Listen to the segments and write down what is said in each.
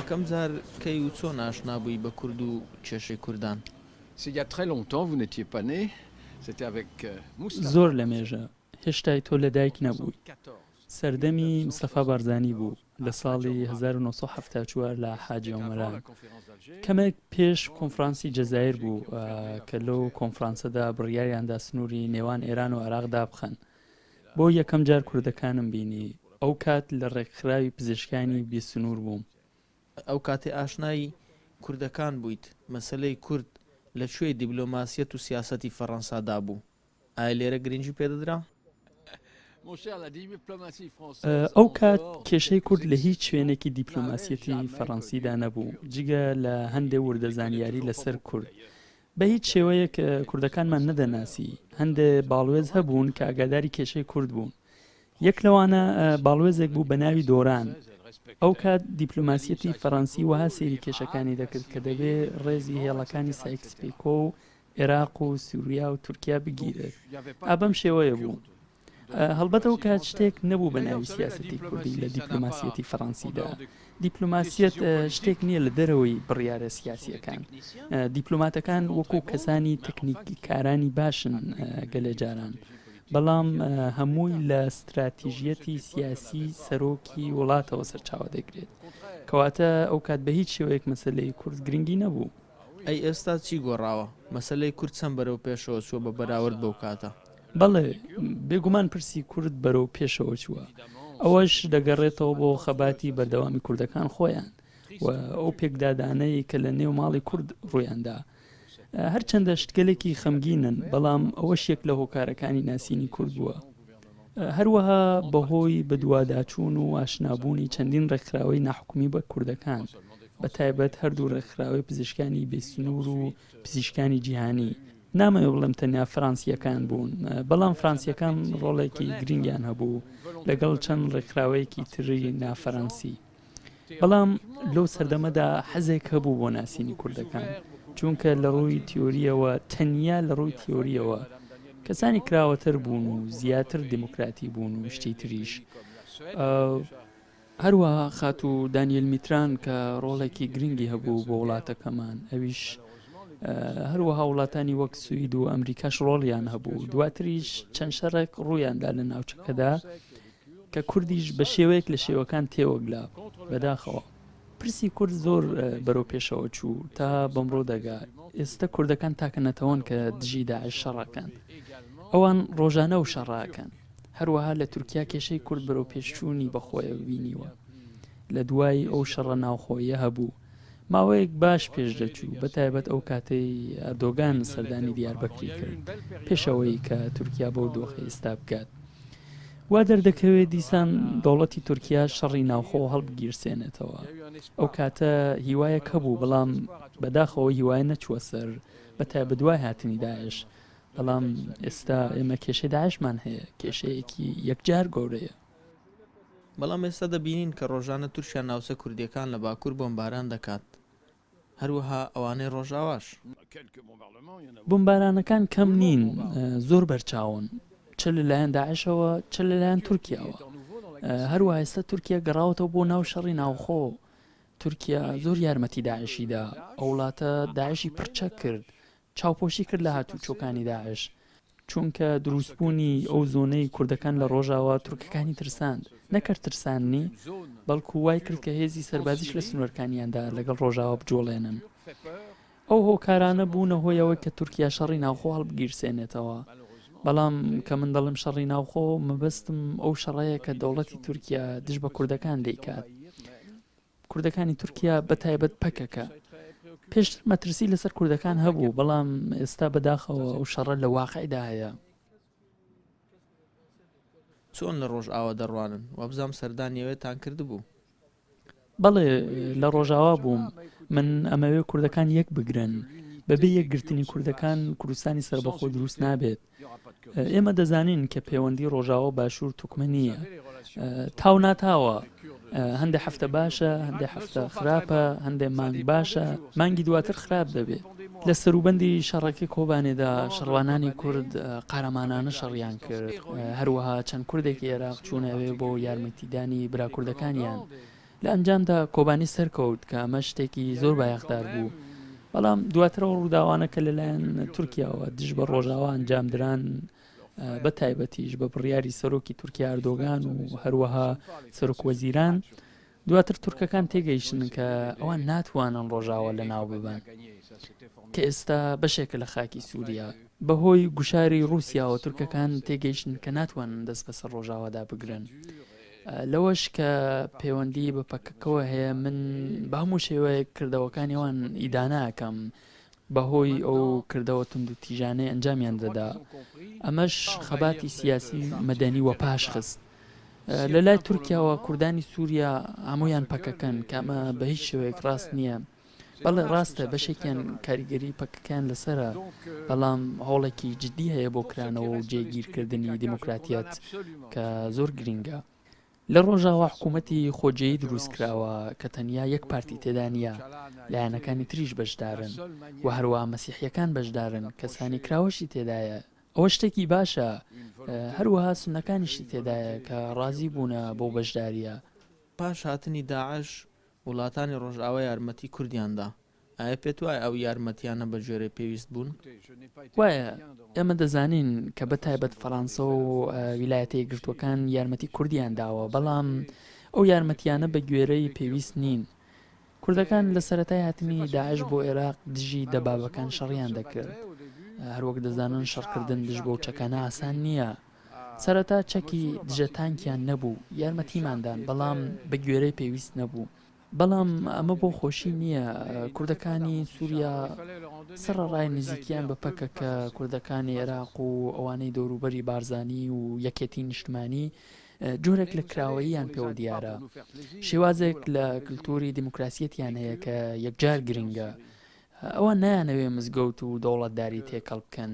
یەکەم جار کەی و چۆن ئاشنا بووی بە کورد و کێشەی کوردان؟ زۆر لەمێژە، هێشتای تۆ لەدایک نەبووی. سەردەمی مستەفا بارزانی بوو لە ساڵی 1974 لە حاجی ئۆمەران. کەمێک پێش کۆنفرانسی جەزایر بوو کە لەو کۆنفرانسەدا بڕیاریاندا سنووری نێوان ئێران و عێراق دابخەن. بۆ یەکەم جار کوردەکانم بینی. ئەو کات لە ڕێکخراوی پزیشکانی بێ سنوور بووم. ئەو کاتەی ئاشنای کوردەکان بوویت، مەسەلەی کورد لە کوێی دیبلۆماسیەت و سیاسەتی فەڕەنسا دا بوو؟ ئایا لێرە گرنگی پێ دەدرا؟ ئەو کات کێشەی کورد لە هیچ شوێنێکی دیپلۆماسیەتی فەڕەنسیدا نەبوو، جگە لە هەندێ وردە زانیاری لە سەر کورد. بە هیچ شێوەیەک کوردەکانمان نەدەناسی. هەندێ باڵوێز هەبوون کە ئاگاداری کێشەی کورد بوون. یەک لەوانە باڵوێزێک بوو بە ناوی دۆران. ئەو کات دیپلۆماسیەتی فەڕەنسی وەها سەیری کێشەکانی دەکرد کە دەبێ ڕێزی هێڵەکانی سایکس پیکۆ و ئێراق و سوریا و تورکیا بگیرێت. ئا بەم شێوەیە بوو. هەڵبەت ئەو کات شتێک نەبوو بە ناوی سیاسەتی کوردی لە دیپلۆماسیەتی فەڕەنسیدا. دیپلۆماسیەت شتێک نییە لە دەرەوەی بڕیارە سیاسییەکان. دیپلۆماتەکان وەکو کەسانی تەکنیککارانی باشن گەلێ جاران، بەڵام هەمووی لە ستراتیژیەتی سیاسی سەرۆکی وڵاتەوە سەرچاوە دەگرێت. کەواتە ئەو کات بە هیچ شێوەیەک مەسەلەی کورد گرنگی نەبوو. ئەی ئێستا چی گۆڕاوە؟ مەسەلەی کورد چەند بەرەو پێشەوە چووە بە بەراورد بەو کاتە؟ بەڵێ، بێگومان پرسی کورد بەرەو پێشەوە چووە. ئەوەش دەگەڕێتەوە بۆ خەباتی بەردەوامی کوردەکان خۆیان و ئەو پێکدادانەی کە لە نێو ماڵی کورد ڕوویاندا. هەرچەندە شتگەلێکی خەمگینن، بەڵام ئەوەش یەک لە هۆکارەکانی ناسینی کورد بووە. هەروەها بەهۆی بەدواداچوون و ئاشنابوونی چەندین ڕێکخراوەی ناحکومی بە کوردەکان، بە تایبەت هەردوو ڕێکخراوەی پزیشکانی بێسنوور و پزیشکانی جیهانی، نامەوێ بڵێم تەنیا فرانسییەکان بوون، بەڵام فرانسییەکان ڕۆڵێکی گرنگیان هەبوو لەگەڵ چەند ڕێکخراوەیەکی تری نافەرەنسی. بەڵام لەو سەردەمەدا حەزێک هەبوو بۆ ناسینی کوردەکان، چونکە لە ڕووی تیۆرییەوە، تەنیا لە ڕووی تیۆرییەوە، کەسانی کراوەتر بوون و زیاتر دیموکراتی بوون و شتی تریش. هەروەها خاتوو دانیێل میتران کە ڕۆڵێکی گرنگی هەبوو بۆ وڵاتەکەمان، ئەویش هەروەها وڵاتانی وەک سوید و ئەمریکاش ڕۆڵیان هەبوو. دواتریش چەند شەڕێک ڕوویاندا لە ناوچەکەدا کە کوردیش بە شێوەیەک لە شێوەکان تێوەگلا، بەداخەوە. پرسی کورد زۆر بەرەو پێشەوە چوو تا بەمڕۆ دەگا. ئێستە کوردەکان تاکە نەتەوەن کە دژی داعش شەڕ ئەکەن. ئەوان ڕۆژانە ئەو شەڕە ئەکەن. هەروەها لە تورکیا کێشەی کورد بەرەوپێشچوونی بەخۆیەوە بینیوە. لە دوای ئەو شەڕە ناوخۆییە هەبوو، ماوەیەک باش پێش دەچوو، بە تایبەت ئەو کاتەی ئەردۆگان سەردانی دیاربەکری کرد، پێش ئەوەی کە تورکیا بەو دۆخەی ئێستا بگات. وا دەردەکەوێت دیسان دەوڵەتی تورکیا شەڕی ناوخۆ هەڵبگیرسێنێتەوە. ئەو کاتە هیوایەک هەبوو، بەڵام بەداخەوە هیوایە نەچووە سەر، بە تایبەت دوای هاتنی داعش. بەڵام ئێستا ئێمە کێشەی داعشمان هەیە، کێشەیەکی یەکجار گەورەیە. بەڵام ئێستا دەبینین کە ڕۆژانە تورکیا ناوچە کوردییەکان لە باکوور بۆمباران دەکات، هەروەها ئەوانەی ڕۆژاواش. بۆمبارانەکان کەم نین، زۆر بەرچاون، چ لە لایەن داعشەوە، چ لە لایەن تورکیاوە. هەروەها ئێستا تورکیا گەڕاوەتەوە بۆ ناو شەڕی ناوخۆ. تورکیا زۆر یارمەتی داعشی دا، ئەو وڵاتە داعشی پڕچەک کرد، چاوپۆشی کرد لە هاتوچۆکانی داعش، چونکە دروستبوونی ئەو زۆنەی کوردەکان لە ڕۆژاوا تورکەکانی ترساند، نەک هەر ترساندنی، بەڵکو وای کرد کە هێزی سەربازیش لە سنوورەکانیاندا لەگەڵ ڕۆژاوا بجوڵێنن. ئەو هۆکارانە بوونە هۆی ئەوەی کە تورکیا شەڕی ناوخۆ هەڵبگیرسێنێتەوە. بەڵام کە من دەڵێم شەڕی ناوخۆ، مەبەستم ئەو شەڕەیە کە دەوڵەتی تورکیا دژ بە کوردەکان دەیکات. کوردەکانی تورکیا بە تایبەت پەکەکە. پێشتر مەترسی لەسەر کوردەکان هەبوو، بەڵام ئێستا بەداخەوە ئەو شەڕە لە واقعدا هەیە. چۆن لە ڕۆژئاوا دەڕوانن؟ وابزانم سەردانی ئەوێتان کردبوو. بەڵێ لە ڕۆژاوا بووم. من ئەمەوێ کوردەکان یەک بگرن. بەبێ یەکگرتنی کوردەکان کوردستانی سەربەخۆ دروست نابێت. ئێمە دەزانین کە پەیوەندی ڕۆژاوا و باشوور توکمە نییە. تاو ناتاوە. هەندێ هەفتە باشە، هەندێ هەفتە خراپە، هەندێ مانگ باشە، مانگی دواتر خراپ دەبێت. لە سەروبەندی شەڕەکەی کۆبانێدا شەڕوانانی کورد قارەمانانە شەڕیان کرد. هەروەها چەند کوردێکی ئێراق چوونە ئەوێ بۆ یارمەتیدانی برا کوردەکانیان. لە ئەنجامدا کۆبانی سەرکەوت کە ئەمە شتێکی زۆر بایەخدار بوو. بەڵام دواتر ئەو ڕووداوانە کە لەلایەن تورکیاوە دژ بە ڕۆژاوا ئەنجامدران بە تایبەتیش بە بڕیاری سەرۆکی تورکیا ئەردۆگان و هەروەها سەرۆک وەزیران دواتر تورکەکان تێگەیشتن کە ئەوان ناتوانن ڕۆژاوا لەناو ببەن کە ئێستا بەشێکە لە خاکی سووریا. بەهۆی گوشاری ڕووسیاوە تورکەکان تێگەیشتن کە ناتوانن دەست بەسەر ڕۆژاوادا بگرن. لەوەش کە پەیوەندی بە پەکەکەوە هەیە من بە هەموو شێوەیەک کردەوەکانی ئەوان ئیدانە ئەکەم بەهۆی ئەو کردەوە توندوتیژانەی ئەنجامیان دەدا. ئەمەش خەباتی سیاسی و مەدەنی وەپاش خست. لە لای تورکیاوە کوردانی سووریا هەموویان پەکەکەن کە ئەمە بە هیچ شێوەیەک ڕاست نییە. بەڵێ ڕاستە بەشێکیان کاریگەری پەکەکەیان لەسەرە، بەڵام هەوڵێکی جددی هەیە بۆ کرانەوە و جێگیرکردنی دیموکراتیەت کە زۆر گرینگە. لە ڕۆژاوا حکوومەتی خۆجێیی دروست کراوە کە تەنیا یەک پارتی تێدا نییە، لایەنەکانی تریش بەشدارن و هەروەها مەسیحییەکان بەشدارن، کەسانی کراوەشی تێدایە، ئەوە شتێکی باشە، هەروەها سوننەکانیشی تێدایە کە ڕازی بوونە بەو بەشدارییە. پاش هاتنی داعش وڵاتانی ڕۆژئاوا یارمەتی کوردیان دا، ئایا پێت وایە ئەو یارمەتیانە بە گوێرەی پێویست بوون؟ وایە، ئێمە دەزانین کە بە تایبەت فەڕانسە و ویلایەتە یەکگرتووەکان یارمەتی کوردیان داوە، بەڵام ئەو یارمەتیانە بە گوێرەی پێویست نین. کوردەکان لە سەرەتای هاتنی داعش بۆ ئێراق دژی دەبابەکان شەڕیان دەکرد. هەروەک دەزانن شەڕکردن دژ بەو چەکانە ئاسان نییە. سەرەتا چەکی دژە تانکیان نەبوو، یارمەتیمان دان، بەڵام بە گوێرەی پێویست نەبوو. بەڵام ئەمە بۆ خۆشی نییە، کوردەکانی سووریا سەڕەڕای نزیکیان بە پەکەکە، کوردەکانی عێراق و ئەوانەی دەوروبەری بارزانی و یەکێتی نیشتمانی جۆرێک لە کراوەییان پێوە دیارە. شێوازێک لە کلتووری دیموکراسیەتیان هەیە کە یەکجار گرنگە. ئەوان نایانەوێ مزگەوت و دەوڵەتداری تێکەڵ بکەن،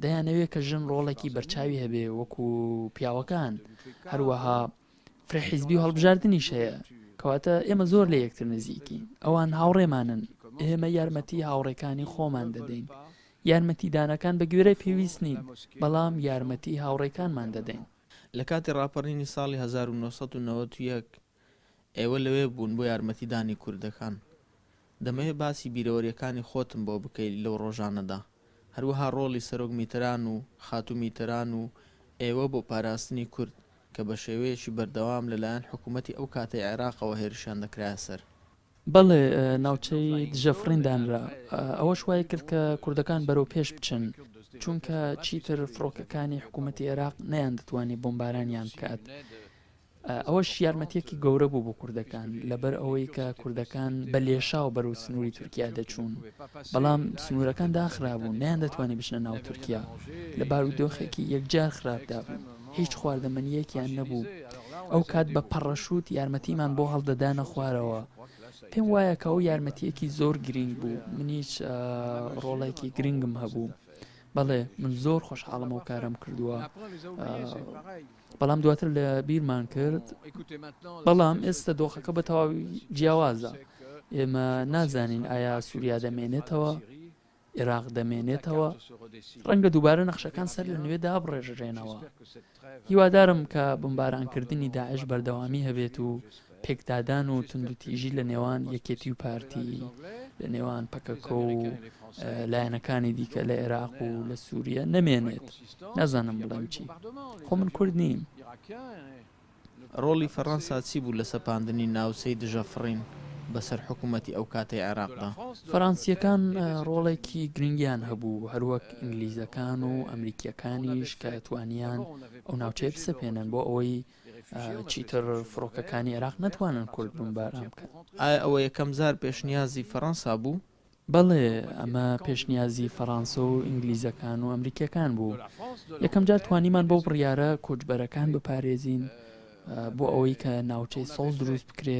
دەیانەوێ کە ژن ڕۆڵێکی بەرچاوی هەبێ وەکو پیاوەکان، هەروەها فرە حیزبی و هەڵبژاردنیش هەیە، کەواتە ئێمە زۆر لە یەکتر نزیکین، ئەوان هاوڕێمانن، ئێمە یارمەتی هاوڕێکانی خۆمان دەدەین، یارمەتیدانەکان بە گوێرەی پێویست نین، بەڵام یارمەتی هاوڕێکانمان دەدەین. لە کاتی ڕاپەڕینی ساڵی 1991 ئێوە لەوێ بوون بۆ یارمەتیدانی کوردەکان. دەمەوێ باسی بیرەوەرییەکانی خۆتم بۆ بکەی لەو ڕۆژانەدا. هەروەها ڕۆڵی سەرۆک میتران و خاتوو میتران و ئێوە بۆ پاراستنی کورد کە بە شێوەیەکی بەردەوام لە لایەن حکوومەتی ئەو کاتەی عێراقەوە هێرشیان دەکرایە سەر. بەڵێ، ناوچەی دژەفڕین دانرا. ئەوەش وای کرد کە کوردەکان بەرەو پێش بچن، چونکە چیتر فڕۆکەکانی حکوومەتی عێراق نەیاندەتوانی بۆمبارانیان بکات. ئەوەش یارمەتیەکی گەورە بوو بۆ کوردەکان لەبەر ئەوەی کە کوردەکان بە لێشاو بەرەو سنووری تورکیا دەچوون بەڵام سنوورەکان داخرابوون نەیان دەتوانی بچنە ناو تورکیا لە بارودۆخێکی یەکجار خراپدا بوون هیچ خواردەمەنیەکیان نەبوو ئەو کات بە پەڕەشوت یارمەتیمان بۆ هەڵدەدانە خوارەوە پێم وایە کە ئەو یارمەتیەکی زۆر گرنگ بوو منیش ڕۆڵێکی گرنگم هەبوو بەڵێ من زۆر خۆشحاڵم ئەو کارەم کردووە. بەڵام دواتر لە بیرمان کرد بەڵام ئێستا دۆخەکە بە تەواوی جیاوازە ئێمە نازانین ئایا سووریا دەمێنێتەوە عێراق دەمێنێتەوە ڕەنگە دووبارە نەخشەکان سەر لە نوێ دابڕێژرێنەوە هیوادارم کە بمبارانکردنی داعش بەردەوامی هەبێت و پێکدادان و توندوتیژی لە نێوان یەکێتی و پارتی لە نێوان پەکەکە و لایەنەکانی دیکە لە عێراق و لە سووریە نەمێنێت. نازانم بڵێم چی. خۆ من کورد نیم. ڕۆڵی فەڕەنسا چی بوو لە سەپاندنی ناوچەی دژە فڕین بەسەر حکوومەتی ئەو کاتەی عێراقدا؟ فەرەنسییەکان ڕۆڵێکی گرنگیان هەبوو، هەروەک ئینگلیزەکان و ئەمریکییەکانیش کە توانیان ئەو ناوچەیە بسەپێنن بۆ ئەوەی چیتر فڕۆکەکانی عێراق نەتوانن کورد بمباران بکەن. ئایا ئەوە یەکەم جار پێشنیازی فەڕەنسا بوو؟ بەڵێ، ئەمە پێشنیازی فەڕانسە و ئینگلیزەکان و ئەمریکییەکان بوو. یەکەمجار توانیمان بەو بڕیارە کۆچبەرەکان بپارێزین بۆ ئەوەی کە ناوچەی سەوز دروست بکرێ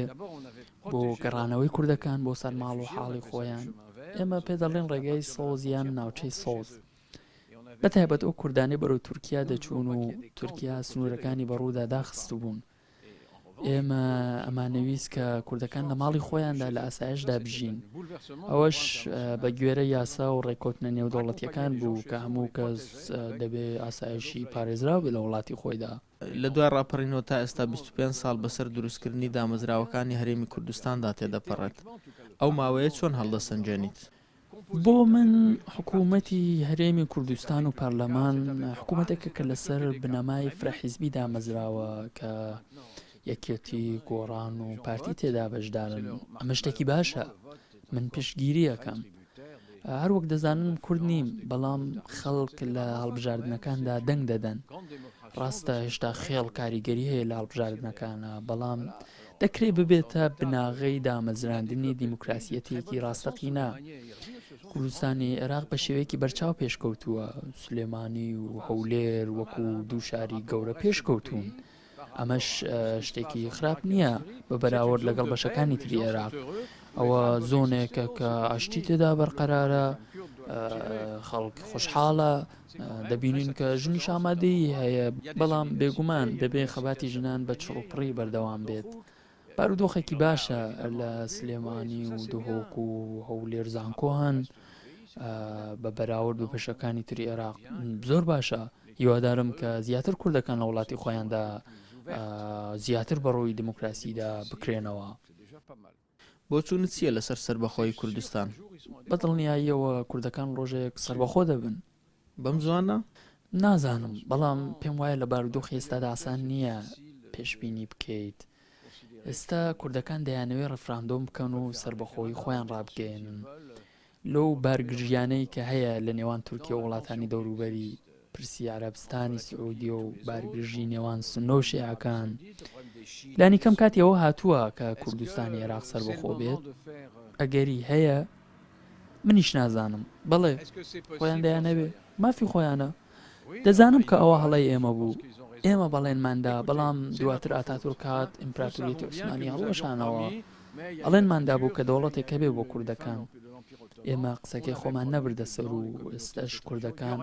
بۆ گەڕانەوەی کوردەکان بۆ سەر ماڵ و حاڵی خۆیان. ئێمە پێ دەڵێن ڕێگای سەوز یان ناوچەی سەوز. بە تایبەت ئەو کوردانەی بەرەو تورکیا دەچوون و تورکیا سنوورەکانی بەڕوودا داخستبوون. ئێمە ئەمانەویست کە کوردەکان لە ماڵی خۆیاندا لە ئاسایشدا بژین. ئەوەش بە گوێرە یاسا و ڕێککەوتنە نێودەوڵەتییەکان بوو کە هەموو کەس دەبێ ئاسایشی پارێزراو بێ لە وڵاتی خۆیدا. لە دوای ڕاپەڕینەوە تا ئێستا 25 ساڵ بەسەر دروستکردنی دامەزراوەکانی هەرێمی کوردستاندا تێدەپەڕێت. ئەو ماوەیە چۆن هەڵدەسەنگێنیت؟ بۆ من حکوومەتی هەرێمی کوردستان و پەرلەمان حکوومەتێکە کە لەسەر بنەمای فرە حیزبی دامەزراوە کە یەکێتی، گۆڕان و پارتی تێدا بەشدارن، ئەمە شتێکی باشە، من پشتگیری ئەکەم. هەروەک دەزانن کورد نیم، بەڵام خەڵک لە هەڵبژاردنەکاندا دەنگ دەدەن. ڕاستە هێشتا خێڵ کاریگەری هەیە لە هەڵبژاردنەکانا، بەڵام دەکرێ ببێتە بناغەی دامەزراندنی دیموکراسیەتێکی ڕاستەقینە. کوردستانی عێراق بە شێوەیەکی بەرچاو پێشکەوتووە، سلێمانی و هەولێر وەکو دوو شاری گەورە پێشکەوتوون. ئەمەش شتێکی خراپ نییە بە بەراورد لەگەڵ بەشەکانی تری عێراق. ئەوە زۆنێکە کە ئاشتی تێدا بەرقەرارە، خەڵک خۆشحاڵە، دەبینین کە ژنیش ئامادەیی هەیە، بەڵام بێگومان دەبێ خەباتی ژنان بە چڕوپڕی بەردەوام بێت. بارودۆخێکی باشە لە سلێمانی و دهۆک و هەولێر زانکۆ هەن بە بەراورد بە بەشەکانی تری عێراق زۆر باشە هیوادارم کە زیاتر کوردەکان لە وڵاتی خۆیاندا زیاتر بەڕووی دیموکراسیدا بکرێنەوە. بۆچوونت چییە لەسەر سەربەخۆیی کوردستان؟ بە دڵنیاییەوە کوردەکان ڕۆژێک سەربەخۆ دەبن. بەم زوانە؟ نازانم، بەڵام پێم وایە لە بارودۆخی ئێستادا ئاسان نییە پێشبینی بکەیت. ئێستا کوردەکان دەیانەوێت ڕیفراندۆم بکەن و سەربەخۆیی خۆیان ڕابگەیەنن. لەو بارگرژیانەی کە هەیە لە نێوان تورکیە و وڵاتانی دەوروبەری، پرسی عەرەبستانی سعودیە و بارگرژی نێوان سوننە و شیعەکان، لانیکەم کاتی ئەوە هاتووە کە کوردستانی عێراق سەربەخۆ بێت؟ ئەگەری هەیە؟ منیش نازانم. بەڵێ، خۆیان دەیانەوێ. مافی خۆیانە. دەزانم کە ئەوە هەڵەی ئێمە بوو. ئێمە بەڵێنمان دا، بەڵام دواتر ئاتاتورک هات، ئیمپراتوریەتی عوسمانی هەڵوەشانەوە. بەڵێنمان دابوو کە دەوڵەتێک هەبێ بۆ کوردەکان. ئێمە قسەکەی خۆمان نەبردە سەر و ئێستەش کوردەکان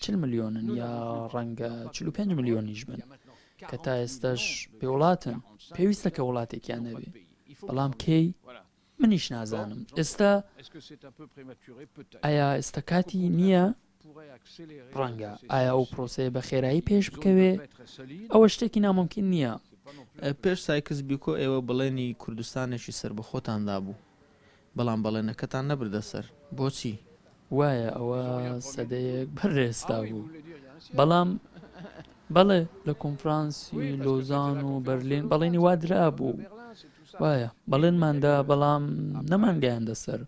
40 ملیۆنن یا ڕەنگە 45 ملیۆنیش بن کە تا ئێستەش بێ وڵاتن. پێویستە کە وڵاتێکیان هەبێ. بەڵام کەی؟ منیش نازانم. ئێستا ئایا ئێستا کاتی نییە؟ ڕەنگە. ئایا ئەو پرۆسەیە بە خێرایی پێش بکەوێ؟ ئەوە شتێکی نامومکین نییە. پێش سایکس بیکۆ ئێوە بەڵێنی کوردستانێکی سەربەخۆتان دابوو، بەڵام بەڵێنەکەتان نەبردە سەر. بۆچی؟ وایە، ئەوە سەدەیەک بەر لە ئێستا بوو. بەڵام بەڵێ، لە کۆنفرانسی لۆزان و بەرلین بەڵێنی وا درابوو. وایە، بەڵێنمان دا، بەڵام نەمانگەیاندە سەر.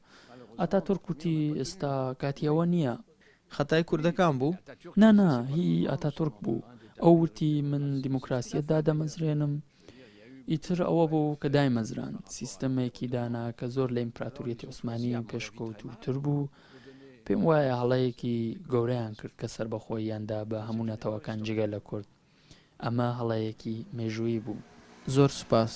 ئاتاتورک وتی ئێستا کاتی ئەوە نییە. خەتای کوردەکان بوو؟ نا نا، هی ئاتاتورک بوو. ئەو وتی من دیموکراسیەت دادەمەزرێنم. ئیتر ئەوە بوو کە دایمەزراند. سیستەمێکی دانا کە زۆر لە ئیمپراتوریەتی عوسمانی پێشکەوتووتر بوو. پێم وایە هەڵەیەکی گەورەیان کرد کە سەربەخۆییان دا بە هەموو نەتەوەکان جگە لە کورد. ئەمە هەڵەیەکی مێژوویی بوو. زۆر سوپاس.